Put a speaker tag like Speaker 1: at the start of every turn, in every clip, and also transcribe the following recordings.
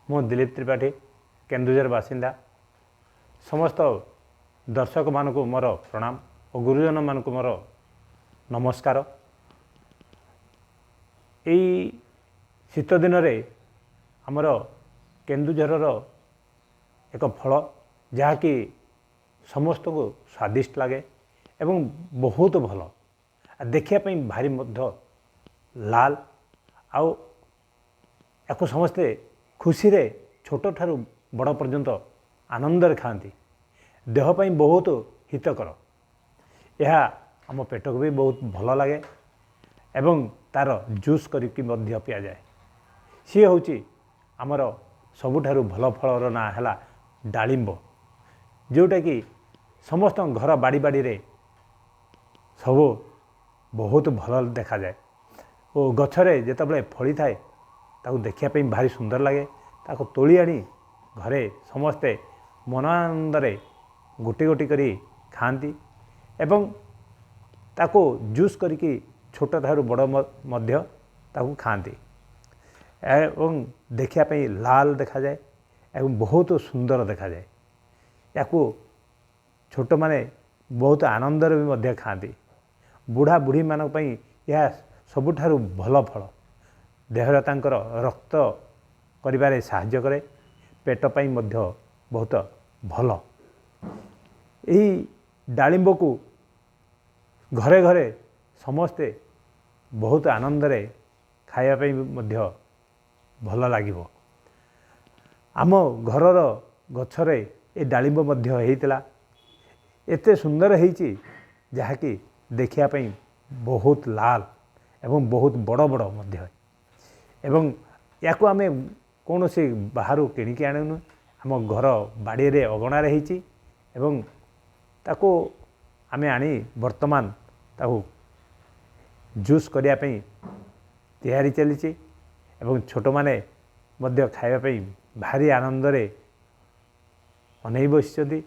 Speaker 1: ମୁଁ ଦିଲୀପ ତ୍ରିପାଠୀ, କେନ୍ଦୁଝର ବାସିନ୍ଦା। ସମସ୍ତ ଦର୍ଶକମାନଙ୍କୁ ମୋର ପ୍ରଣାମ ଓ ଗୁରୁଜନମାନଙ୍କୁ ମୋର ନମସ୍କାର। ଏଇ ଶୀତ ଦିନରେ ଆମର କେନ୍ଦୁଝରର ଏକ ଫଳ, ଯାହାକି ସମସ୍ତଙ୍କୁ ସ୍ୱାଦିଷ୍ଟ ଲାଗେ ଏବଂ ବହୁତ ଭଲ ଦେଖିବା ପାଇଁ, ଭାରି ମଧ୍ୟ ଲାଲ, ଆଉ ୟାକୁ ସମସ୍ତେ ଖୁସିରେ ଛୋଟଠାରୁ ବଡ଼ ପର୍ଯ୍ୟନ୍ତ ଆନନ୍ଦରେ ଖାଆନ୍ତି। ଦେହ ପାଇଁ ବହୁତ ହିତକର ଏହା, ଆମ ପେଟକୁ ବି ବହୁତ ଭଲ ଲାଗେ ଏବଂ ତା'ର ଜୁସ୍ କରିକି ମଧ୍ୟ ପିଆଯାଏ। ସିଏ ହେଉଛି ଆମର ସବୁଠାରୁ ଭଲ ଫଳର ନାଁ ହେଲା ଡାଳିମ୍ବ, ଯେଉଁଟାକି ସମସ୍ତଙ୍କ ଘର ବାଡ଼ି ବାଡ଼ିରେ ସବୁ ବହୁତ ଭଲ ଦେଖାଯାଏ ଓ ଗଛରେ ଯେତେବେଳେ ଫଳିଥାଏ, ତାକୁ ଦେଖିବା ପାଇଁ ଭାରି ସୁନ୍ଦର ଲାଗେ। ତାକୁ ତୋଳି ଆଣି ଘରେ ସମସ୍ତେ ମନ ଆନନ୍ଦରେ ଗୋଟି ଗୋଟି କରି ଖାଆନ୍ତି ଏବଂ ତାକୁ ଜୁସ୍ କରିକି ଛୋଟଠାରୁ ବଡ଼ ମଧ୍ୟ ତାକୁ ଖାଆନ୍ତି ଏବଂ ଦେଖିବା ପାଇଁ ଲାଲ ଦେଖାଯାଏ ଏବଂ ବହୁତ ସୁନ୍ଦର ଦେଖାଯାଏ। ୟାକୁ ଛୋଟମାନେ ବହୁତ ଆନନ୍ଦରେ ବି ମଧ୍ୟ ଖାଆନ୍ତି। ବୁଢ଼ା ବୁଢ଼ୀମାନଙ୍କ ପାଇଁ ଏହା ସବୁଠାରୁ ଭଲ ଫଳ। ଦେହରେ ତାଙ୍କର ରକ୍ତ କରିବାରେ ସାହାଯ୍ୟ କରେ, ପେଟ ପାଇଁ ମଧ୍ୟ ବହୁତ ଭଲ। ଏହି ଡାଳିମ୍ବକୁ ଘରେ ଘରେ ସମସ୍ତେ ବହୁତ ଆନନ୍ଦରେ ଖାଇବା ପାଇଁ ମଧ୍ୟ ଭଲ ଲାଗିବ। ଆମ ଘରର ଗଛରେ ଏ ଡାଳିମ୍ବ ମଧ୍ୟ ହେଇଥିଲା। ଏତେ ସୁନ୍ଦର ହେଇଛି, ଯାହାକି ଦେଖିବା ପାଇଁ ବହୁତ ଲାଲ ଏବଂ ବହୁତ ବଡ଼ ବଡ଼ ମଧ୍ୟ। ଏବଂ ୟାକୁ ଆମେ କୌଣସି ବାହାରୁ କିଣିକି ଆଣୁନୁ। ଆମ ଘର ବାଡ଼ିରେ ଅଗଣାରେ ହେଇଛି ଏବଂ ତାକୁ ଆମେ ଆଣି ବର୍ତ୍ତମାନ ତାକୁ ଜୁସ୍ କରିବା ପାଇଁ ତିଆରି ଚାଲିଛି ଏବଂ ଛୋଟମାନେ ମଧ୍ୟ ଖାଇବା ପାଇଁ ଭାରି ଆନନ୍ଦରେ ଅନେଇ ବସିଛନ୍ତି,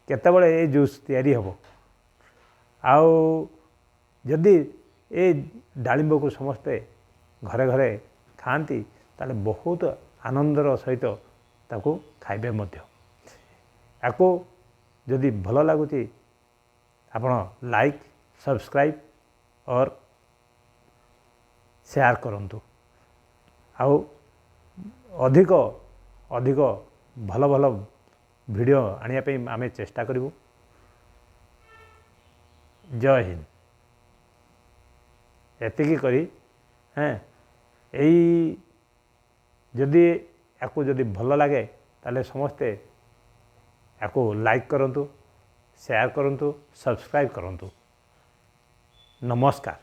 Speaker 1: କେତେବେଳେ ଏ ଜୁସ୍ ତିଆରି ହେବ। ଆଉ ଯଦି ଏ ଡାଳିମ୍ବକୁ ସମସ୍ତେ ଘରେ ଘରେ ଖାଆନ୍ତି, ତାହେଲେ ବହୁତ ଆନନ୍ଦର ସହିତ ତାକୁ ଖାଇବେ ମଧ୍ୟ। ୟାକୁ ଯଦି ଭଲ ଲାଗୁଛି, ଆପଣ ଲାଇକ୍, ସବସ୍କ୍ରାଇବ୍ ଅର୍ ସେୟାର କରନ୍ତୁ ଆଉ ଅଧିକ ଅଧିକ ଭଲ ଭଲ ଭିଡ଼ିଓ ଆଣିବା ପାଇଁ ଆମେ ଚେଷ୍ଟା କରିବୁ। ଜୟ ହିନ୍ଦ। ଏତିକି କରି ଏଇ ଯଦି ୟାକୁ ଯଦି ଭଲ ଲାଗେ, ତାହେଲେ ସମସ୍ତେ ୟାକୁ ଲାଇକ୍ କରନ୍ତୁ, ସେୟାର କରନ୍ତୁ, ସବସ୍କ୍ରାଇବ୍ କରନ୍ତୁ। ନମସ୍କାର।